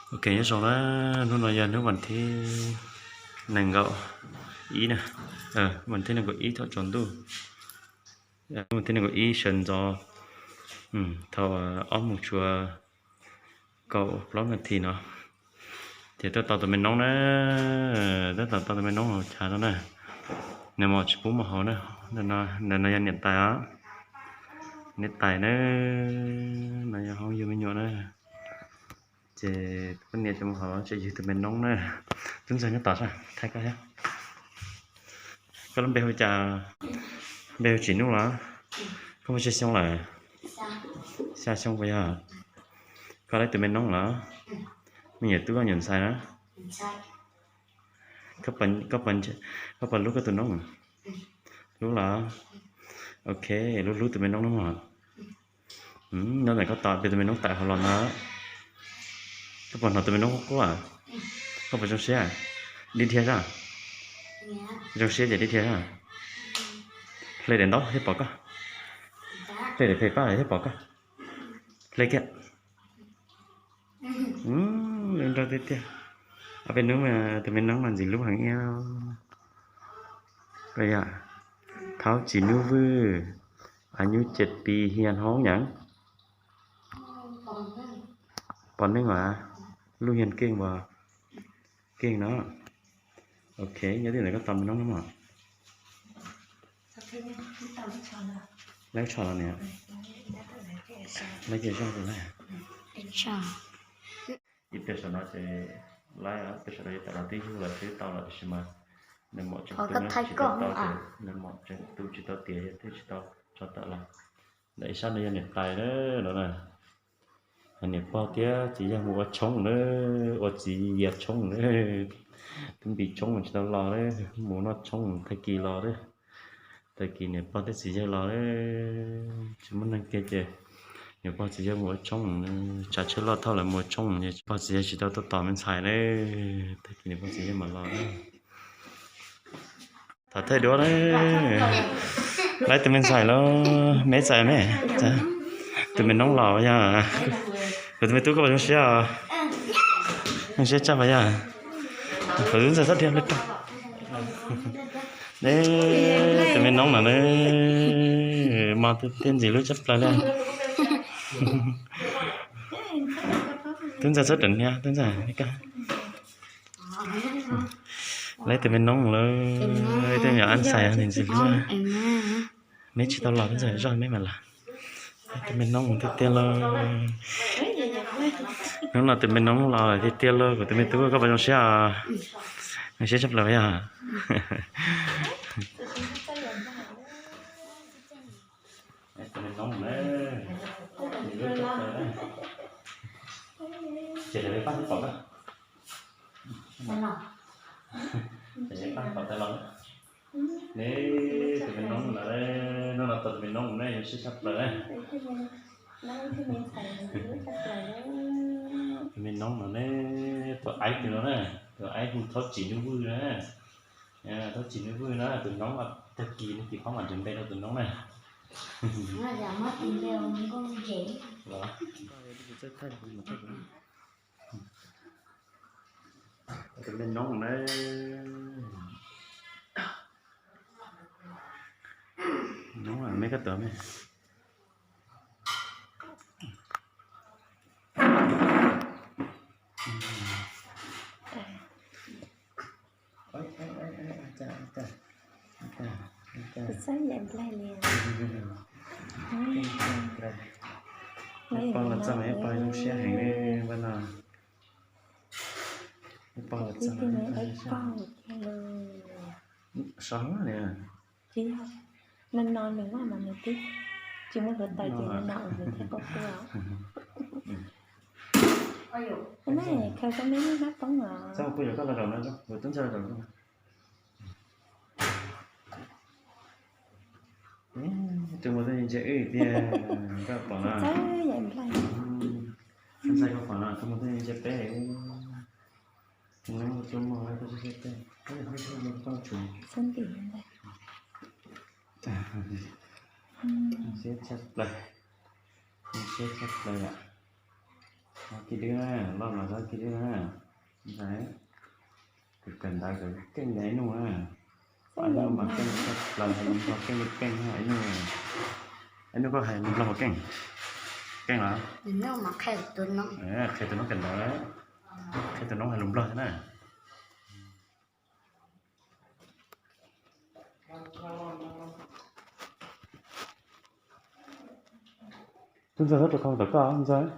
Ok, nyob zoo na, hnub no yog hnub vas thib nees nkaum ib na, vas thib nees nkaum ib thaum tsaus ntuj, hnub vas thib nees nkaum ib sawv ntxov, thaum ob moos tshuav kaum plaub nas this no, ces tuaj tau tus me noob na, tuaj tau tus me noob hauv chav no na, nws mam tsis pub mus hauv na, ntawm no yog niam tais os, niam tais na, no yog hoob yug me nyuam na. Ces poj niam tsis mus hauv, tseem yug tus me noob na. Tub ntxawg nyob tod, thaij koj thiab. Koj lub npe hu cas? Npe hu Tsim Nuj los? Koj muaj tsawg xyoo lawm? Xya xyoo puas yog? Koj lawv tus me noob los? Me nyuam tub koj nyuam ntxhais na? Koj puas hlub koj tus noob? Hlub los? Ok, hlub hlub tus me noob no mog. Nyob ntawm koj tos peb tus me noob tawm hauv los no. Koj puas hnov tus me noob quaj? Koj puas zoo siab? Dib dhia zog? Zoo siab ces dib dhia zog. Hle daim ntaub thiab pom koj. Hle daim phem pab thiab pom koj. Hle kiag. Zoo nraug tiag tiag. Ob peb hnub mas tus me noob mas ntxim hlub heev ib. Koj yog Thaub Tsim Nuj Vwj, a nyuj ces tis hias hoob nyav. Pom neej as, lub hias keej as, keej no. Ok, nyob twg ntawm koj tos me noob no mog. Lawv tsho los niam, lawv ces zoj tus lawm. Ib pliag saum no ces lawv, ib pliag saum no yuav tawm los twb yug los twb tau los tiam sis mas nws mam tseem tu tsis tau tiav, nws mam tseem tu tsis tau tiav yog thiaj tsis tau tso tawm los. Ntawm ib sab no yog niam tais na, no na. Niam pog thiab txiv yawg mus ua tshoob na, ua txiv yias tshoob na, twb npis tshoob tsis tau los na, mus noj tshoob tag kis los na. Tag kis niam pog thiab txiv yawg los na, tsis muaj neeg kiag ces niam pog txiv yawg mus ua tshoob, tsam tsheb loj thauj lawv mus ua tshoob ces pog txiv yawg tsis tau tuaj tos me ntxhais na, tag kis niam pog txiv yawg mam los na. Thov thaij duab na. Lawv tus me ntxhais los, me ntxhais me, tus me noob los yog, kuv tus me tub koj puas zoo siab os? Zoo siab tshaj puas yog? Kuv tub ntxawg txhob dhia pliag rau. Ne, tus me noob no na, mog tiag tiag ntxim hlub tshaj plaws li. Tub ntxawg txhob rawm hnia, tub ntxawg. Lawv tus me noob lawm, tej me nyuam ab ntxhais ntxim hlub. Meb tsis tau los, tub ntxawg zoj meb mam los. Lawv tus me noob tiag tiag lawm. Hnub no tus me noob los tiag tiag lawm, kuv tus me tub koj puas zoo siab os? Zoo siab tshaj plaws yog. Tus me noob na, ces lawv pab pom koj. Ces pab pom tau los. Ne, tus me noob no, hnub no tau tus me noob ne, zoo siab tshaj plaws. Tus me noob no ne, tus aib tus no na, tus aib hu Thaub Tsim Nuj Vwj na. Thaub Tsim Nuj Vwj na, tus noob tag kis no kis phob mam nrhiav npe rau tus noob na. Los, tus me noob na. Noob, meb koj tuav meb. Xab yam nplaig li. Pog los txog mas pog zoo siab heev li no. Pog los txog mas pog zoo siab. Sov li. Tsis yog, no no nws mas nws twb tsis muaj hluav taws ces no no nws thiaj quaj quaj. Khaws koj me hnab poob os. Txhob mus pw, koj los zaum no, kuv tub ntxawg zaum no. Tus mus tej ntsia wb tiag, koj pom no. Tus ntxawg koj pom no, tus mus tej ntsia peb. Tus mus tej ntsia peb. Siab tshaj plaws. Siab tshaj plaws yom. Kis dwb na, loj mas txhob kis dwb na. Ntxhais, kawm ntawv kawm keej li Ais Nuj na. Ais Nuj mas keej, plaws hais lus Nplog keej li keej na Ais Nuj. Ais Nuj koj hais lus Nplog puas keej? Keej los? Qhia tus noob kawm ntawv, qhia tus noob hais lus Nplog thiab na. Tub Ntxawg, txhob rau khau tom koj Ntxawg.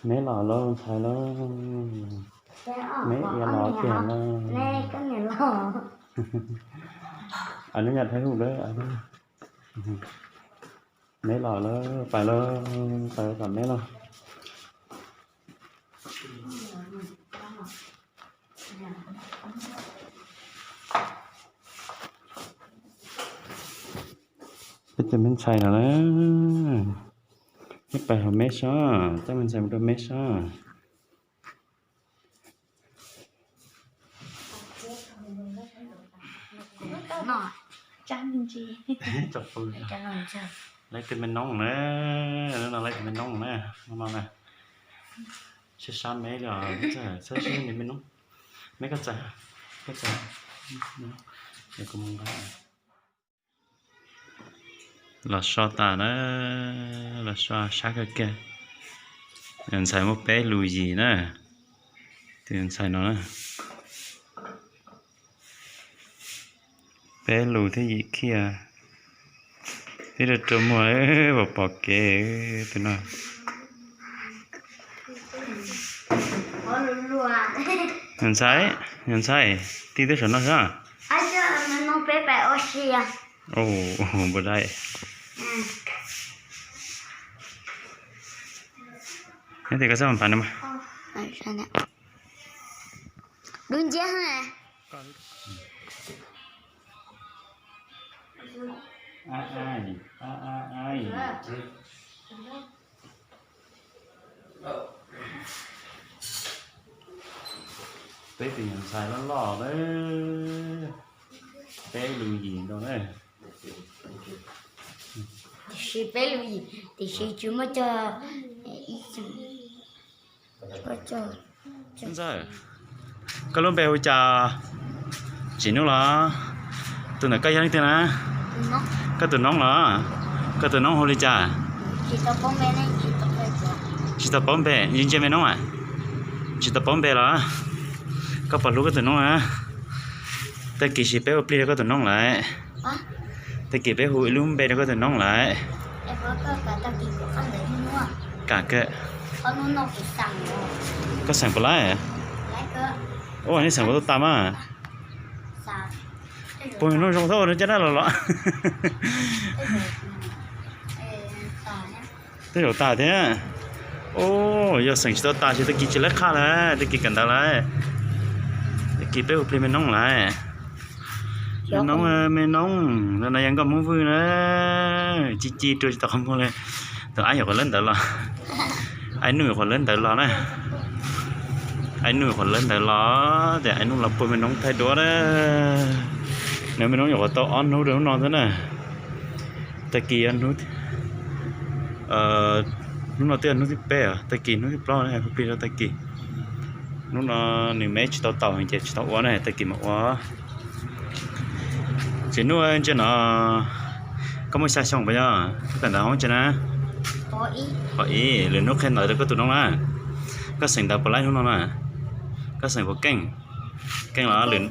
Meb los lauj ntxhais lauj, meb ia los tiag lauj. Ais Nuj nyam Thaib Huj lawm. Meb los lawm, pais lawm, pais tom meb lawm. Peb cov me ntxhais no na, peb pais hauv meb seb, coj me ntxhais mus rau meb seb. Lawv tus me noob na, no no na, sab sab meb li os, saib seb me noob, meb koj txais, koj txais. Los so tas na, los so sab kawg kiag. Ntxhais muaj peb lus yim na, tus ntxhais no na. Peb lus thiab yim khiaj, tib rau rau muag pom pom kev tus no. Yog ntxhais, yog ntxhais, tij twb saum no xwb. Npau dai. Neb tias koj txhob pam no mas. Dub nciab. Peb tus nyuam ntxhais loj loj na, peb lus yim ntau na. Tiam sis peb lus yim, tiam sis tsis muaj cog. Ntxawg, koj lub npe hu cas? Tsim Nuj los? Tus ntawm koj yog leej twg na? Koj tus noob los? Koj tus noob hu li cas? Tsis tau paub npe, ntsia ntsia me noob a. Tsis tau paub npe los? Koj puas hlub koj tus noob na? Tag kis sim peb ua plig rau koj tus noob lawm. Tag kis peb hu ib lub npe rau koj tus noob lawm. Kam kawg. Koj xeem puas laib? Ua nej xeem puas tuaj tas mas. Puag noob zoo thaub no caj dab los los. Twb zaum tas thiab. Yog xeem tsis tau tas ces tag kis tsis laib qhaj lawm, tag kis kawm ntawv lawm. Tag kis peb hu plig me noob lawm. Me noob, me noob, no yog nkauj Hmoob Vwj na. Ci ci rua tsis tau qhov muag li. Tus ab yuav qhuav lawb ntawd los. Ab Nuj yuav qhuav lawb ntawd los na. Ab Nuj yuav qhuav lawb ntawd los, ces Ab Nuj los puag me noob thaij duab na. Nws me noob yuav qhuav tau ob hnub rau hnub no thiab na. Tag kis hnub no twb yog hnub thib peb, tag kis hnub thib plaub hu plig rau tag kis. Hnub no nws meb tsis tau taus ces tsis tau ua na, tag kis mam ua. Tsim Nuj, ntsia no, koj muaj xya xyoo puas yog? Koj kawm ntawv hoob tsi na? Qhov ib, lwm hnub qhia ntawv rau koj tus noob na. Koj xeem ntawv puas laib hnub no na? Koj xeem puas keej? Keej los lwm los?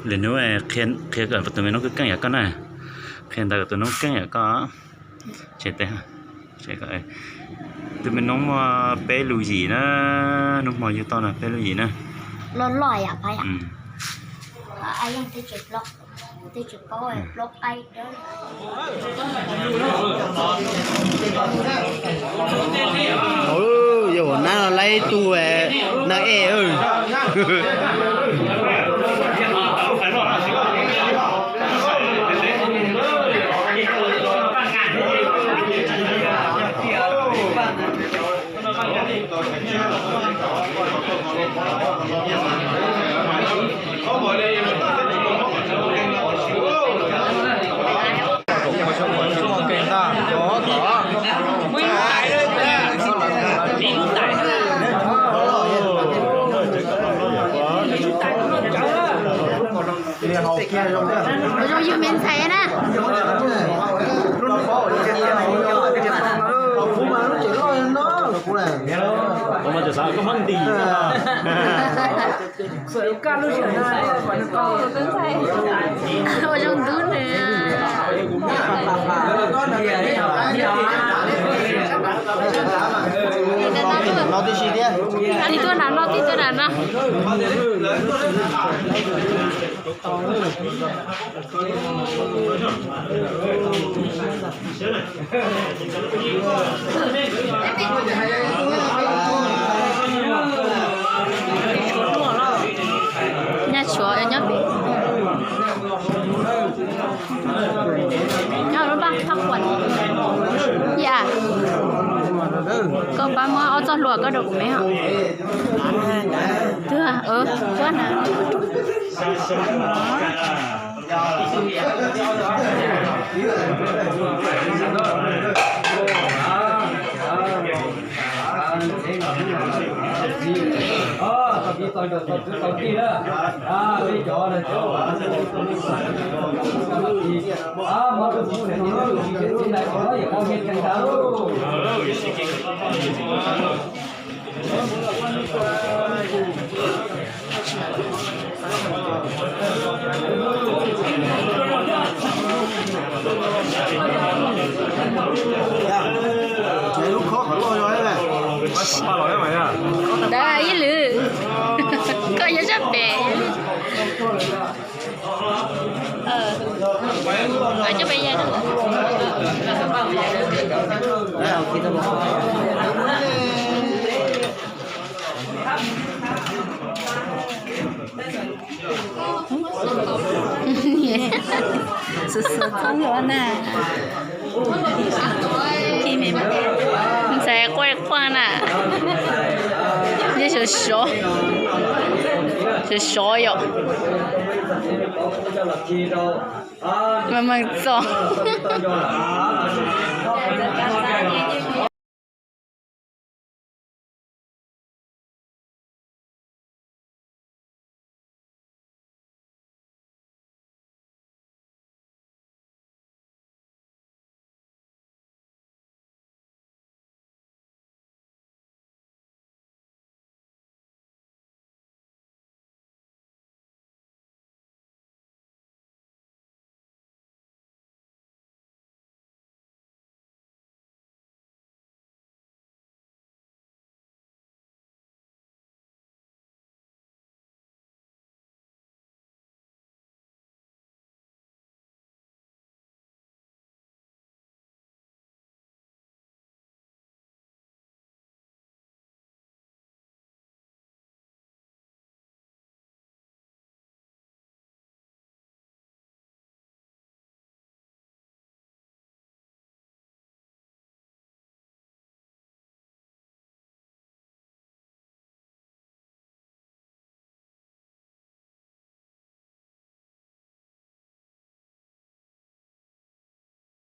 Lwm hnub qhia kom tus me noob keej yam koj na. Qhia ntawv kom tus noob keej yam koj. Tus me noob muaj peb lus yim na, hnub hmo yug toj no peb lus yim na. Yog ua nab no laib tug na es. Zoo yus me ntxhais na. Ua zoo ntub nws. Tib tuaj na no, tib tuaj na no. Nyaj tshuav nyob pem. Nyob lub npaj phaj quas. Yam, koj pab muab ob txoj hlua koj rau kuv me os. Tuag, tuag na. Ntawd ib lwm, koj nyob sab pem. Coj peb ya. Xus xus txhob luaj na. Ntxhais quaj quaj na. Yeej sov sov, sov sov yom. Meej meej txog.